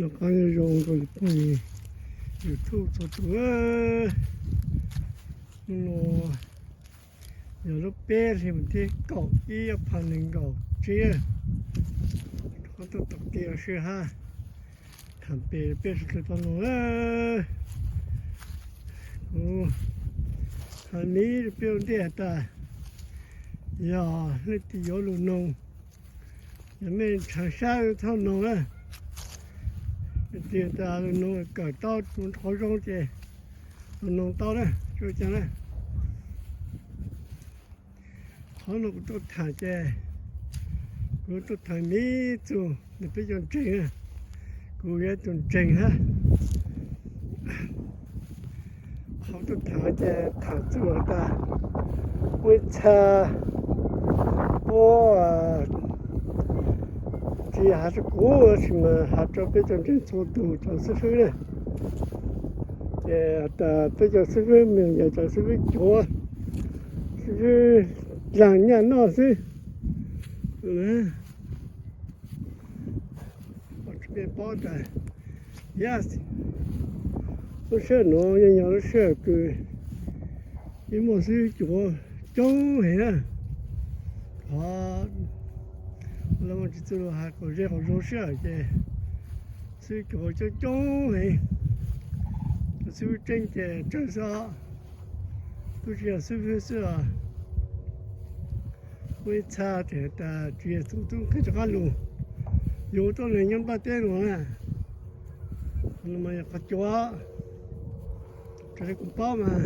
Noj qab nyob zoo rau ib tsoom YouTube txhua tus. Hnub no yog lub peb hli vas thib kaum ib ob phav nees nkaum tsib, qhov tuaj tom ti sib hab tham pem peb sawv daws tau mloog. Kuv hais miv rau peb ua ntej has tas, yog leej twg yuav lug noog, yog mej ntshaav sab txhob noog na. Leej twg tas lug noog kawm tau qhov zoo ces lug noog tau na, tsis ua caag na. Qhov no kuv tuaj tham ces kuv tuaj tham miv txug peb cov ntseeg, kuv yog ib tug ntseeg hab. Qhov tuaj tham ces tham txug has tas, ua ib txha puab, tsis has rau kuv tab sis mas has rau peb cov ntseeg txhua tus cov xib fwb na. Ces has tas peb cov xib fwb mas yog cov xib fwb cuav, xib fwb dlaag nyaj noj xwb. Peb paub tas, yog lub sij hawm nuav yeej yog lub sij hawm kws yeej muaj xib fwb cuav coob heev na. Qhov lawv muaj tsis txwj lug has kom ze kom zoo sij hawm ces xib fwb cuav coob coob heev. Cov xib fwb tseeb ces tsawg xwb os, tub tsis yog xib fwb xwb os. Muaj ib txha tseem tas Tswv Yexus tub qhe rov qaab lug, yug tuab neeg nyob nplaj teb nuav na. Qhov no mas yog qhov cuav, raws li kuv paub mas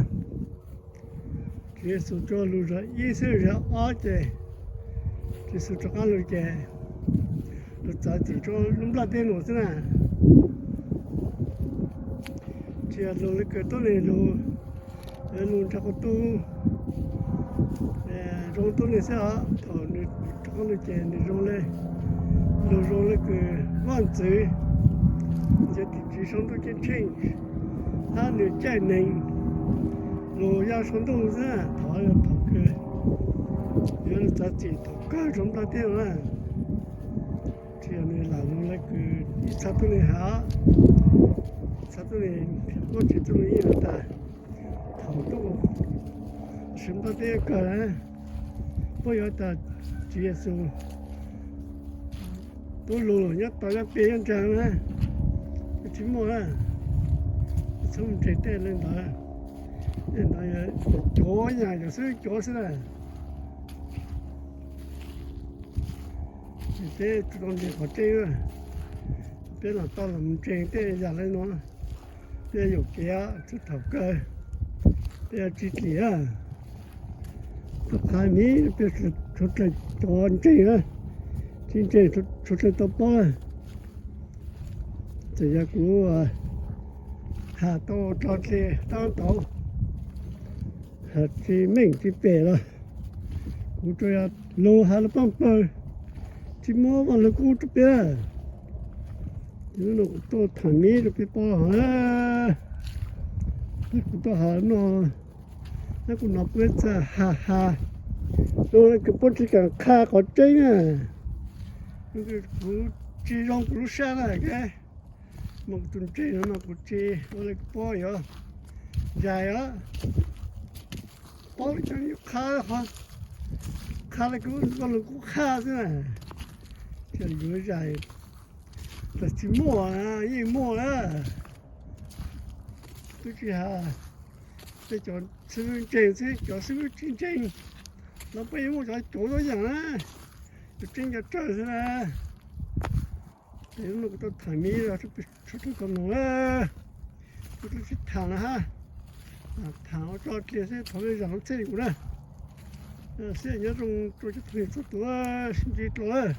Tswv Yexus tsuas lug zog ib xwb, zog ob ces Tswv Yexus rov qaab lug ces lug txav txim rua lub nplaj teb nuav xwb na. Tsis yog lug le kws tuab neeg lug, lug nrug qhov tub zoo tuab neeg xwb os. Thaum nws rov qaab lug ces nws zoo le, lug zoo le kws vaaj ntxwv, ncav tim tswv saum ntuj ceeb tsheej, hab nws caij neeg lug yaj saum ntuj xwb. Thaum yog thaum kws yuav lug txav txim thaum kawg rua nplaj teb na. Tsis yog nws lam lug le kws ib txha tuab neeg has, txha tuab neeg muab tsis tuab neeg ib yam tas. Thaum tuaj sawv nplaj teb kawg na, puab yuav tas Tswv Yexus tub lug nyob tau nyob peg nyob nraag na, tsis muaj na. Txhob mus ntseeg tej le ntawd, tej ntawd yog cuav yam, yog xib fwb cuav xwb na. Peb tsis tau ntseeg qhov tseeb, peb lam tau lam mus ntseeg tej yam le nuav, peb yuam kev txug thaum kawg peb yuav tsis dlim. Tuaj qha miv peb suav dlawg cov ntseeg, tsis ntseeg suav dlawg tau paub. Txawm yog kuv has tau tso tseg taab tauv, has tsis meej tsis pem los kuv tsuas yog lug has lug paab pawg, tsis muab vaj lug kub rua peb. Ces hnub no kuv tuaj tham miv rua peb paub hov, kuv tuaj has no, kuv nov puab txawj has has, lug le kws puab tsis kaam qha qhov tseeb na. Kuv tsis zoo kuv lub sab na, mas kuv tus ntseeg no mas kuv tsis ua le kws puab yuav zais os. Paub le cov yuav qha, qha le kws vaj lug kub qha xwb na, tsis yuav zais. Txawm tsis muaj yeej muaj na, tub tsis has, tej cov xib fwb ntseeg xwb, cov xib fwb tsis ntseeg los puab yeej muaj cov cuav tuab yaam na, cov tseeb cov tsawg xwb na. Ces hnub no kuv tuaj tham miv rua peb suav dlawg tau mloog, kuv tuaj sib tham na hab, tham ua tso dlej xwb, thov peb zam lub txim kuv na. Sib nyob zoo rua cov phooj ywg txhua tus, sib ntsib dlua na.